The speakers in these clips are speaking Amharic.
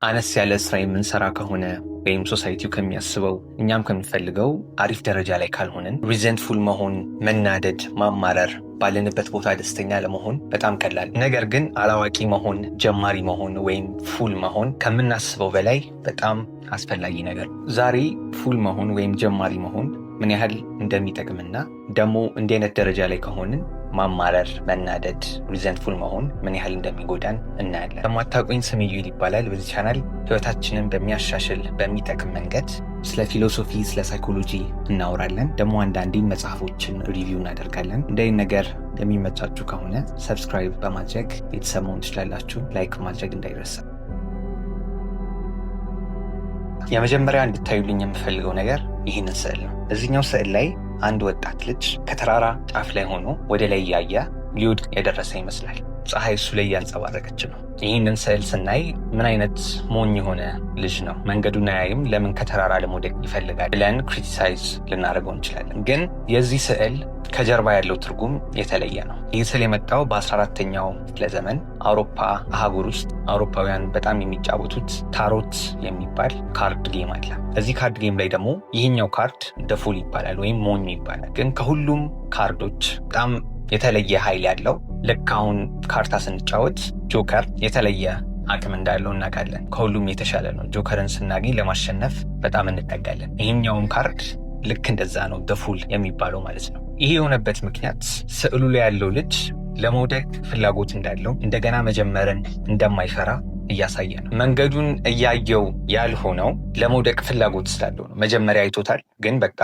አነስ ያለ ስራ የምንሰራ ከሆነ ወይም society ው ከሚያስበው እኛም ከምንፈልገው አሪፍ ደረጃ ላይ ካልሆንን resentful መሆን፣ መናደድ፣ ማማረር፣ ባለንበት ቦታ ደስተኛ አለመሆን በጣም ቀላል። ነገር ግን አላዋቂ መሆን፣ ጀማሪ መሆን ወይም fool መሆን ከምናስበው በላይ በጣም አስፈላጊ ነገር። ዛሬ fool መሆን ወይም ጀማሪ መሆን ምን ያህል እንደሚጠቅምና ደግሞ እንዲህ አይነት ደረጃ ላይ ከሆንን ማማረር፣ መናደድ፣ resentful መሆን ምን ያህል እንደሚጎዳን እናያለን። ለማታውቁኝ ስሜ ዩኤል ይባላል። በዚህ ቻናል ህይወታችንን በሚያሻሽል በሚጠቅም መንገድ ስለ philosophy፣ ስለ psychology እናወራለን። ደግሞ አንዳንዴ መጽሐፎችን review እናደርጋለን። እንደዚህ ነገር የሚመቻችሁ ከሆነ subscribe በማድረግ ቤተሰብ መሆን ትችላላችሁ። Like ማድረግ እንዳይረሳ። የመጀመሪያ እንድታዩልኝ የምፈልገው ነገር ይህንን ስዕል ነው። እዚህኛው ስዕል ላይ አንድ ወጣት ልጅ ከተራራ ጫፍ ላይ ሆኖ ወደ ላይ እያየ ሊወድቅ የደረሰ ይመስላል። ፀሐይ እሱ ላይ እያንጸባረቀች ነው። ይህንን ስዕል ስናይ ምን አይነት ሞኝ የሆነ ልጅ ነው፣ መንገዱን አያይም፣ ለምን ከተራራ ለመውደቅ ይፈልጋል ብለን criticize ልናደርገው እንችላለን። ግን የዚህ ስዕል ከጀርባ ያለው ትርጉም የተለየ ነው። ይህ ስዕል የመጣው በ14ኛው ክፍለ ዘመን አውሮፓ አህጉር ውስጥ አውሮፓውያን በጣም የሚጫወቱት tarot የሚባል card game አለ። እዚህ card game ላይ ደግሞ ይህኛው card the fool ይባላል ወይም ሞኝ ይባላል። ግን ከሁሉም ካርዶች በጣም የተለየ ኃይል ያለው፣ ልክ አሁን ካርታ ስንጫወት joker የተለየ አቅም እንዳለው እናውቃለን። ከሁሉም የተሻለ ነው። Joker ን ስናገኝ ለማሸነፍ በጣም እንጠጋለን። ይህኛውን ካርድ ልክ እንደዛ ነው፣ the fool የሚባለው ማለት ነው። ይሄ የሆነበት ምክንያት ስዕሉ ላይ ያለው ልጅ ለመውደቅ ፍላጎት እንዳለው፣ እንደገና መጀመርን እንደማይፈራ እያሳየ ነው። መንገዱን እያየው ያልሆነው ለመውደቅ ፍላጎት ስላለው ነው። መጀመሪያ አይቶታል፣ ግን በቃ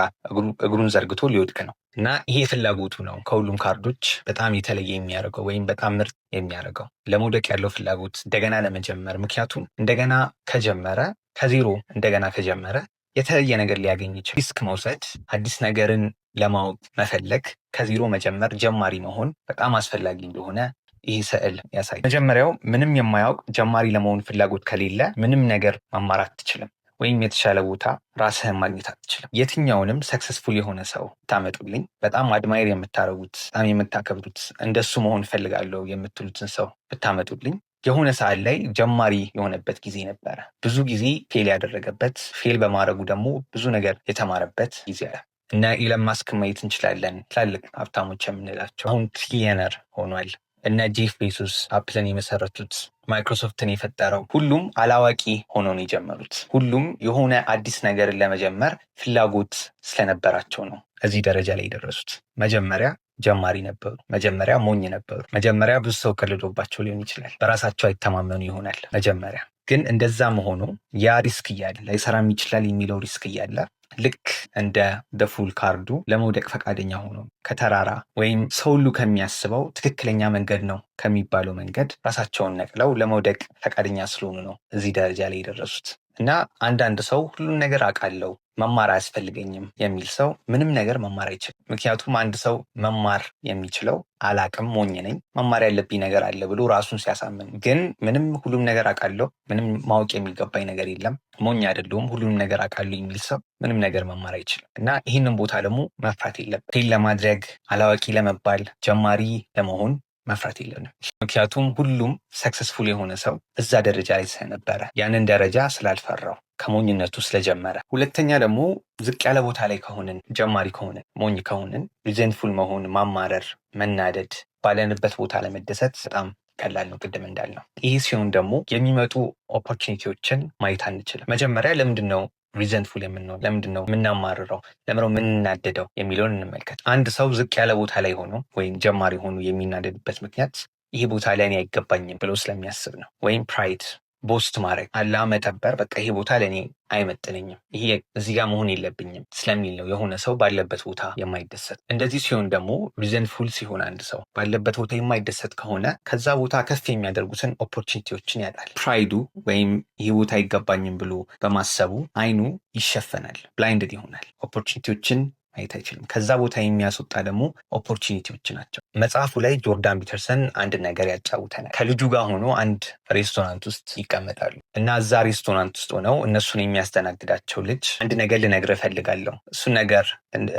እግሩን ዘርግቶ ሊወድቅ ነው እና ይሄ ፍላጎቱ ነው ከሁሉም ካርዶች በጣም የተለየ የሚያደርገው ወይም በጣም ምርጥ የሚያደርገው፣ ለመውደቅ ያለው ፍላጎት፣ እንደገና ለመጀመር። ምክንያቱም እንደገና ከጀመረ፣ ከዜሮ እንደገና ከጀመረ የተለየ ነገር ሊያገኝ ይችላል። Risk መውሰድ፣ አዲስ ነገርን ለማወቅ መፈለግ፣ ከዜሮ መጀመር፣ ጀማሪ መሆን በጣም አስፈላጊ እንደሆነ ይህ ስዕል ያሳያል። መጀመሪያው ምንም የማያውቅ ጀማሪ ለመሆን ፍላጎት ከሌለ ምንም ነገር መማር አትችልም ወይም የተሻለ ቦታ ራስህን ማግኘት አትችልም። የትኛውንም successful የሆነ ሰው ታመጡልኝ፣ በጣም admire የምታደርጉት፣ በጣም የምታከብሩት፣ እንደሱ መሆን እፈልጋለሁ የምትሉትን ሰው ብታመጡልኝ የሆነ ሰዓት ላይ ጀማሪ የሆነበት ጊዜ ነበረ። ብዙ ጊዜ fail ያደረገበት፣ fail በማድረጉ ደግሞ ብዙ ነገር የተማረበት ጊዜ አለ። እነ ኢሎን ማስክ ማየት እንችላለን። ትላልቅ ሀብታሞች የምንላቸው አሁን ትሪሊየነር ሆኗል። እነ ጄፍ ቤዞስ አፕልን የመሰረቱት፣ ማይክሮሶፍትን የፈጠረው፣ ሁሉም አላዋቂ ሆኖ ነው የጀመሩት። ሁሉም የሆነ አዲስ ነገርን ለመጀመር ፍላጎት ስለነበራቸው ነው እዚህ ደረጃ ላይ የደረሱት። መጀመሪያ ጀማሪ ነበሩ። መጀመሪያ ሞኝ ነበሩ። መጀመሪያ ብዙ ሰው ቀልዶባቸው ሊሆን ይችላል። በራሳቸው አይተማመኑ ይሆናል። መጀመሪያ ግን እንደዛ መሆኑ ያ risk እያለ፣ ላይሰራም ይችላል የሚለው risk እያለ፣ ልክ እንደ the fool ካርዱ ለመውደቅ ፈቃደኛ ሆኖ ከተራራ ወይም ሰው ሁሉ ከሚያስበው ትክክለኛ መንገድ ነው ከሚባለው መንገድ ራሳቸውን ነቅለው ለመውደቅ ፈቃደኛ ስለሆኑ ነው እዚህ ደረጃ ላይ የደረሱት። እና አንዳንድ ሰው ሁሉን ነገር አውቃለሁ፣ መማር አያስፈልገኝም የሚል ሰው ምንም ነገር መማር አይችልም። ምክንያቱም አንድ ሰው መማር የሚችለው አላቅም፣ ሞኝ ነኝ፣ መማር ያለብኝ ነገር አለ ብሎ ራሱን ሲያሳምን፣ ግን ምንም ሁሉም ነገር አውቃለሁ፣ ምንም ማወቅ የሚገባኝ ነገር የለም፣ ሞኝ አይደለሁም፣ ሁሉንም ነገር አውቃለሁ የሚል ሰው ምንም ነገር መማር አይችልም። እና ይህንን ቦታ ደግሞ መፍራት የለብንም። Fail ለማድረግ፣ አላዋቂ ለመባል፣ ጀማሪ ለመሆን መፍራት የለብንም። ምክንያቱም ሁሉም successful የሆነ ሰው እዛ ደረጃ ላይ ስለነበረ፣ ያንን ደረጃ ስላልፈራው፣ ከሞኝነቱ ስለጀመረ። ሁለተኛ ደግሞ ዝቅ ያለ ቦታ ላይ ከሆንን፣ ጀማሪ ከሆንን፣ ሞኝ ከሆንን resentful መሆን፣ ማማረር፣ መናደድ፣ ባለንበት ቦታ አለመደሰት በጣም ቀላል ነው፣ ቅድም እንዳልነው። ይህ ሲሆን ደግሞ የሚመጡ opportunity ዎችን ማየት አንችልም። መጀመሪያ ለምንድን ነው resentful የምንሆነው? ለምንድን ነው የምናማርረው? ለምንድን ነው የምንናደደው የሚለውን እንመልከት። አንድ ሰው ዝቅ ያለ ቦታ ላይ ሆኖ ወይም ጀማሪ ሆኖ የሚናደድበት ምክንያት ይሄ ቦታ ለእኔ አይገባኝም ብሎ ስለሚያስብ ነው። ወይም pride፣ boast ማድረግ አላ መጠበር፣ በቃ ይሄ ቦታ ለእኔ አይመጥነኝም፣ ይሄ እዚህ ጋር መሆን የለብኝም ስለሚል ነው የሆነ ሰው ባለበት ቦታ የማይደሰት። እንደዚህ ሲሆን ደግሞ፣ resentful ሲሆን፣ አንድ ሰው ባለበት ቦታ የማይደሰት ከሆነ ከዛ ቦታ ከፍ የሚያደርጉትን opportunity ዎችን ያጣል። Pride ኡ ወይም ይህ ቦታ አይገባኝም ብሎ በማሰቡ አይኑ ይሸፈናል፣ blinded ይሆናል። Opportunity ዎችን ማየት አይችልም። ከዛ ቦታ የሚያስወጣ ደግሞ opportunity ዎች ናቸው። መጽሐፉ ላይ ጆርዳን ፒተርሰን አንድ ነገር ያጫውተናል። ከልጁ ጋር ሆኖ አንድ ሬስቶራንት ውስጥ ይቀመጣሉ እና እዛ ሬስቶራንት ውስጥ ሆነው እነሱን የሚያስተናግዳቸው ልጅ አንድ ነገር ልነግርህ እፈልጋለሁ፣ እሱን ነገር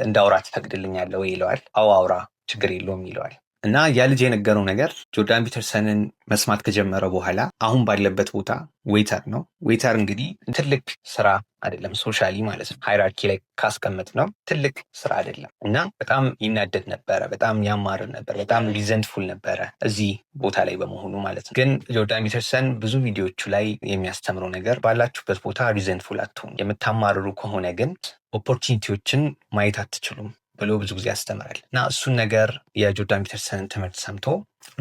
እንዳውራ ትፈቅድልኛለህ ወይ ይለዋል። አዎ አውራ፣ ችግር የለውም ይለዋል። እና ያ ልጅ የነገረው ነገር ጆርዳን ፒተርሰንን መስማት ከጀመረ በኋላ አሁን ባለበት ቦታ waiter ነው። Waiter እንግዲህ ትልቅ ስራ አይደለም፣ socially ማለት ነው። Hierarchy ላይ ካስቀመጥነው ትልቅ ስራ አይደለም እና በጣም ይናደድ ነበረ፣ በጣም ያማርር ነበር፣ በጣም resentful ነበረ እዚህ ቦታ ላይ በመሆኑ ማለት ነው። ግን ጆርዳን ፒተርሰን ብዙ ቪዲዮቹ ላይ የሚያስተምረው ነገር ባላችሁበት ቦታ resentful አትሁኑ፣ የምታማርሩ ከሆነ ግን opportunity ዎችን ማየት አትችሉም ብሎ ብዙ ጊዜ ያስተምራል። እና እሱን ነገር የጆርዳን ፒተርሰንን ትምህርት ሰምቶ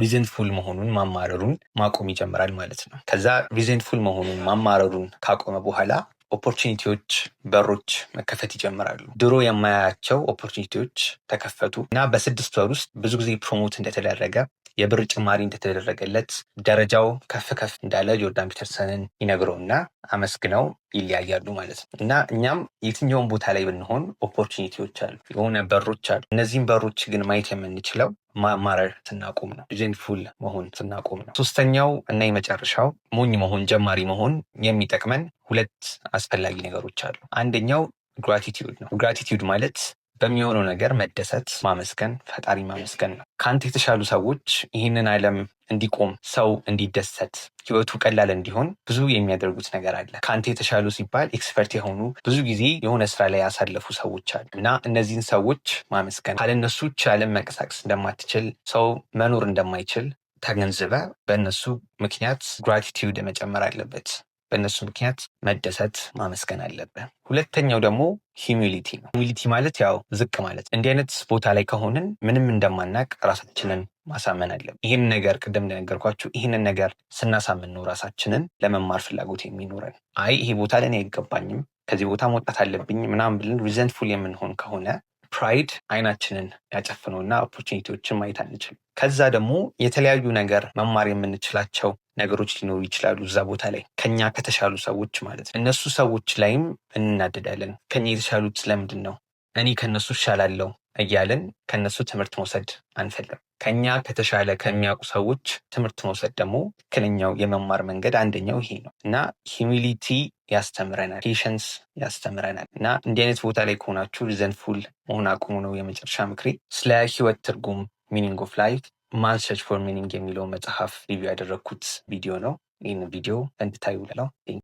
resentful መሆኑን፣ ማማረሩን ማቆም ይጀምራል ማለት ነው። ከዛ resentful መሆኑን፣ ማማረሩን ካቆመ በኋላ opportunity ዎች፣ በሮች መከፈት ይጀምራሉ። ድሮ የማያያቸው opportunity ዎች ተከፈቱ እና በ6 ወር ውስጥ ብዙ ጊዜ promote እንደተደረገ፣ የብር ጭማሪ እንደተደረገለት፣ ደረጃው ከፍ ከፍ እንዳለ ጆርዳን ፒተርሰንን ይነግረውና አመስግነው ይለያያሉ ማለት ነው። እና እኛም የትኛውም ቦታ ላይ ብንሆን opportunity ዎች አሉ፣ የሆነ በሮች አሉ። እነዚህም በሮች ግን ማየት የምንችለው ማማረር ስናቆም ነው። Resentful መሆን ስናቆም ነው። ሶስተኛው እና የመጨረሻው ሞኝ መሆን፣ ጀማሪ መሆን የሚጠቅመን ሁለት አስፈላጊ ነገሮች አሉ። አንደኛው gratitude ነው። Gratitude ማለት በሚሆነው ነገር መደሰት፣ ማመስገን፣ ፈጣሪ ማመስገን ነው። ከአንተ የተሻሉ ሰዎች ይህንን ዓለም እንዲቆም፣ ሰው እንዲደሰት፣ ህይወቱ ቀላል እንዲሆን ብዙ የሚያደርጉት ነገር አለ። ከአንተ የተሻሉ ሲባል expert የሆኑ፣ ብዙ ጊዜ የሆነ ስራ ላይ ያሳለፉ ሰዎች አሉ እና እነዚህን ሰዎች ማመስገን፣ ካለእነሱ ዓለም መንቀሳቀስ እንደማትችል፣ ሰው መኖር እንደማይችል ተገንዝበህ በእነሱ ምክንያት gratitude መጨመር አለበት። በእነሱ ምክንያት መደሰት፣ ማመስገን አለብህ። ሁለተኛው ደግሞ humility ነው። Humility ማለት ያው ዝቅ ማለት። እንዲህ አይነት ቦታ ላይ ከሆንን ምንም እንደማናቅ ራሳችንን ማሳመን አለብን። ይህን ነገር ቅድም እንደነገርኳችሁ ይህንን ነገር ስናሳምን ነው ራሳችንን ለመማር ፍላጎት የሚኖረን። አይ ይሄ ቦታ ለእኔ አይገባኝም፣ ከዚህ ቦታ መውጣት አለብኝ ምናምን ብለን resentful የምንሆን ከሆነ pride አይናችንን ያጨፍነውና opportunity ዎችን ማየት አንችልም። ከዛ ደግሞ የተለያዩ ነገር መማር የምንችላቸው ነገሮች ሊኖሩ ይችላሉ እዛ ቦታ ላይ ከኛ ከተሻሉ ሰዎች ማለት ነው። እነሱ ሰዎች ላይም እንናደዳለን። ከኛ የተሻሉት ስለምንድን ነው? እኔ ከነሱ እሻላለሁ እያልን ከነሱ ትምህርት መውሰድ አንፈልግም። ከኛ ከተሻለ ከሚያውቁ ሰዎች ትምህርት መውሰድ ደግሞ ትክክለኛው የመማር መንገድ አንደኛው ይሄ ነው እና humility ያስተምረናል፣ patience ያስተምረናል። እና እንዲህ አይነት ቦታ ላይ ከሆናችሁ resentful መሆን አቁሙ ነው የመጨረሻ ምክሬ። ስለ ህይወት ትርጉም፣ meaning of life፣ Man's Search for Meaning የሚለው መጽሐፍ review ያደረግኩት ቪዲዮ ነው። ይህን ቪዲዮ እንድታዩ ለው።